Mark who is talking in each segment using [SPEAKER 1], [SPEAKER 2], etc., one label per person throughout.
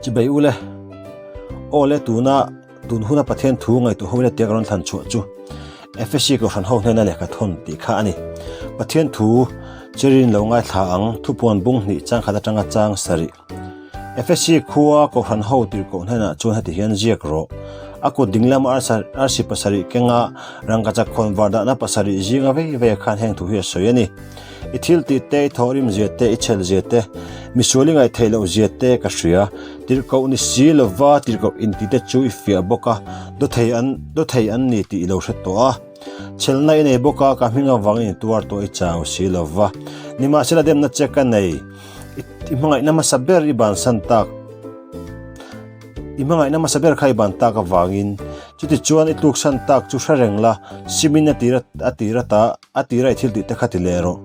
[SPEAKER 1] Chibei ule, Aw le tuna tun huna Pathian thu ngaihtuah ho ila tia ka rawn thlan chhuah chu FSC Kohhran ho hnena lehkha thawn tih kha a ni. Pathian thu cherin lo ngaithla ang thupuan bung hnih chang khat atanga chang sarih. FSC khua Kohhran ho tirhkoh hnenah chuan heti hian ziak rawh. A kut dinglam arsi pasarih kenga rangkachak khawn var dahna pasarih zinga vei vei khan heng thu hi a sawi a ni. I thil tih te, i thawhrim zia te, i chhel zia te, misual i ngaih theih loh zia te ka hria. Tirhkoh ni si lova tirhkoh inti te chu i fiah bawk a, dawthei an dawthei an ni tih i lo hre tawh a. Chhelna i nei bawk a, ka hming avangin i tuar tawh i chau si lova. Nimahsela demna che ka nei, i hmangaihna hmasa ber i bansan tak. I hmangaihna hmasa ber kha i ban tak avangin chutichuan i tluksan tak chu hre reng la, simin a tir a tir ata a tira i thil tih te kha ti leh rawh.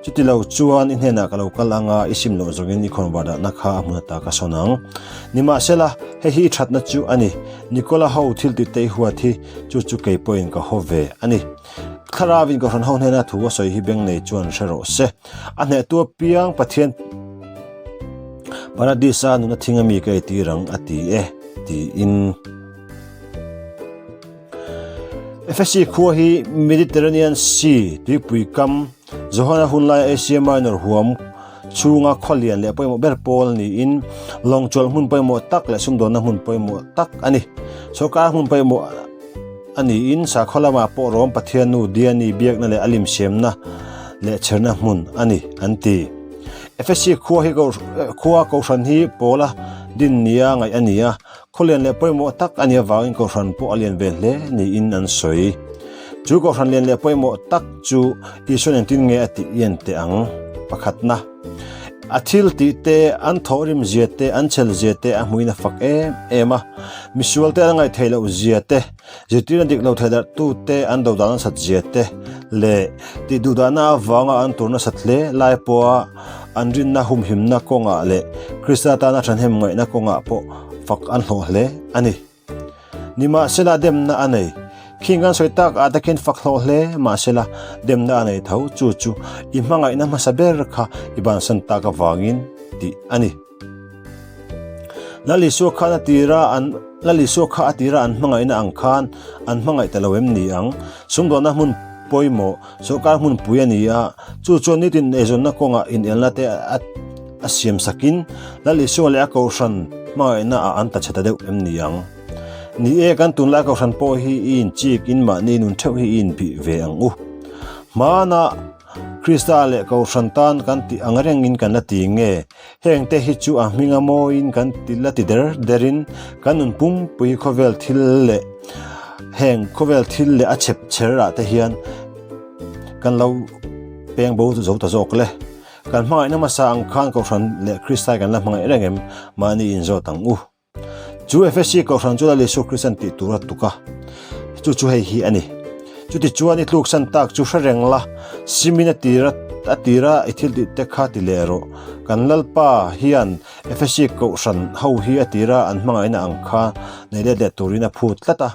[SPEAKER 1] Chuti lo chuan i hnenah ka lo kal anga i sim loh zawngin i khawn vardahna kha a hmun ata ka sawn ang. Nimahsela, hei hi i thatna chu a ni. Nikola ho thil tih te i huat hi chu chu kei pawhin ka haw ve a ni. Thlarauin Kohhran ho hnena thu a sawi hi beng nei chuan hre rawh se. A hnehtu apiang Pathian Paradisa nuna thing ami ka eitir ang a ti e, tiin. Efesi khua hi Mediterranean Sea tuipui kam Johana hunlaia Asia Minor huam chhunga khaw lian leh pawimawh ber pawl niin lawng chawlh hmun pawimawh tak leh sumdawnna hmun pawimawh tak a ni. Sorkar hmun pawimawh a niin sakhaw lamah pawh Rom Pathian nu Diani biakna leh a lim siamna leh chherna hmun a ni an ti. Efesi khua hi khua kohhran hi pawla din nia ngaih a ni a, khaw lian leh pawimawh tak a nih avangin kohhran pawh a lian ve hle niin an sawi. Chu kohhran lian leh pawimawh tak chu Isuan engtin nge a tih i en teh ang? Pakhatna, a thil tih te, an thawhrim zia te, an chhel zia te a hmuin a fak em em a. Misual te an ngaihtheih loh zia te, zirtirna dik lo theidarh tu te an do dan nasat zia te leh tih duh dahna avanga an tur nasat hle lai pawha an rinna humhimna kawngah leh Krista tana thahnem ngaihna kawngah pawh fak an hlawh hle a ni. Nimahsela demna a nei. Khing kan sawi tak ah takin fak hlawh hle mahsela demna a nei tho chu chu i hmangaihna hmasa ber kha i bansan tak avangin tih a ni. Lal Isua khan a tira an Lal Isua kha a tira an hmangaihna ang khan an hmangaih ta lo em ni ang? Sumdawnna hmun pawimawh, sorkar hmunpui a ni a, chu chuan nitin eizawnna kawngah inelna te a a siam sakin Lal Isua leh a Kohhran hmangaihna ah an ta chhe ta deuh em ni ang? Ni e, kan tunlai Kohhran pawh hi i inchik in mahni nun theuh hi i inbih ve ang u. Hmana Krista leh Kohhran tan kan tih ang rengin kan la ti nge? Heng te hi chu a hminga mawiin kan ti la ti der derin kan nun pumpui khawvel thil leh heng khawvel thil leh a chhep chher ah te hian kan lo peng bo zo ta zawk le. Kan hmangaihna hmasa ang khan Kohhran leh Kristai kan la hmangaih reng em? Mahni inzawt ang u. Chu Efesi Kohhran chu Lal Isua Kristan tih tur a tuk a, chu chu hei hi a ni. Chutichuan i tluksan tak chu hre reng la, simin a tira a tira i thil tih te kha ti leh rawh. Kan Lalpa hian Efesi Kohhran ho hi a tira an hmangaihna ang kha nei let leh turin a phut tlat a.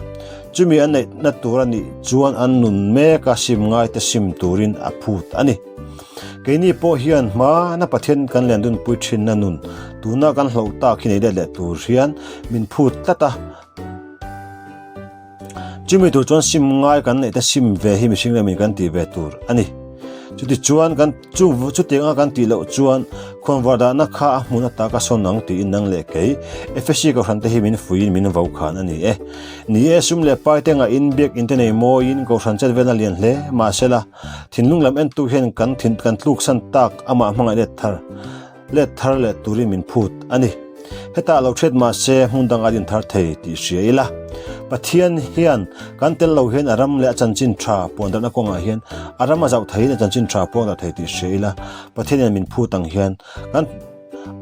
[SPEAKER 1] Chumi an neihna tur a nih chuan an nun meka sim ngaite sim turin a phut a ni. Keini pawh hian hmana Pathian kan len dunpui thinna nun tuna kan hloh tak hi nei let leh tur hian min phut tlat a. Chumi tur chuan sim ngai kan neih te sim ve hi mihring lamin kan tih ve tur a ni. Chutichuan kan chu chutianga kan tih loh chuan khawnvar dahna kha a hmun ata ka sawn ang tiin nang leh kei Efesi Kohhran te hi min fuiin min vo khan a ni e. Ni e, sum leh pai te ngahin biakinn te nei mawiin Kohhran chet velna lian hle mahsela, Thinlung lam entu hian kan thin kan tluksan tak amah hmangaih let thar let thar leh turin min phut a ni. Hetah lo hriat mah se hmun dang a din thar thei tih hria ila. Pathian hian kan tel lo hian a ram leh a chanchin tha puan darhna kawngah hian a ram a zauh theiin a chanchin tha puang darh thei tih hria ila. Pathian hian min phut ang hian kan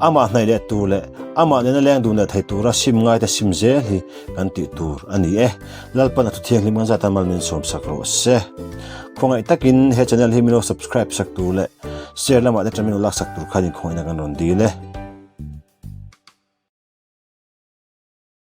[SPEAKER 1] Amah hnaih leh tur leh amah nena leng dun leh thei tura sim ngaite sim zel hi kan tih tur a ni e. Lalpan a thuthianghlim kan zat a mal min sawm sak rawh se. Khawngaih takin he channel hi min lo subscribe sak tur leh share lamah te ṭan min lo lak sak tur khan inkhawngaihna kan rawn dil e.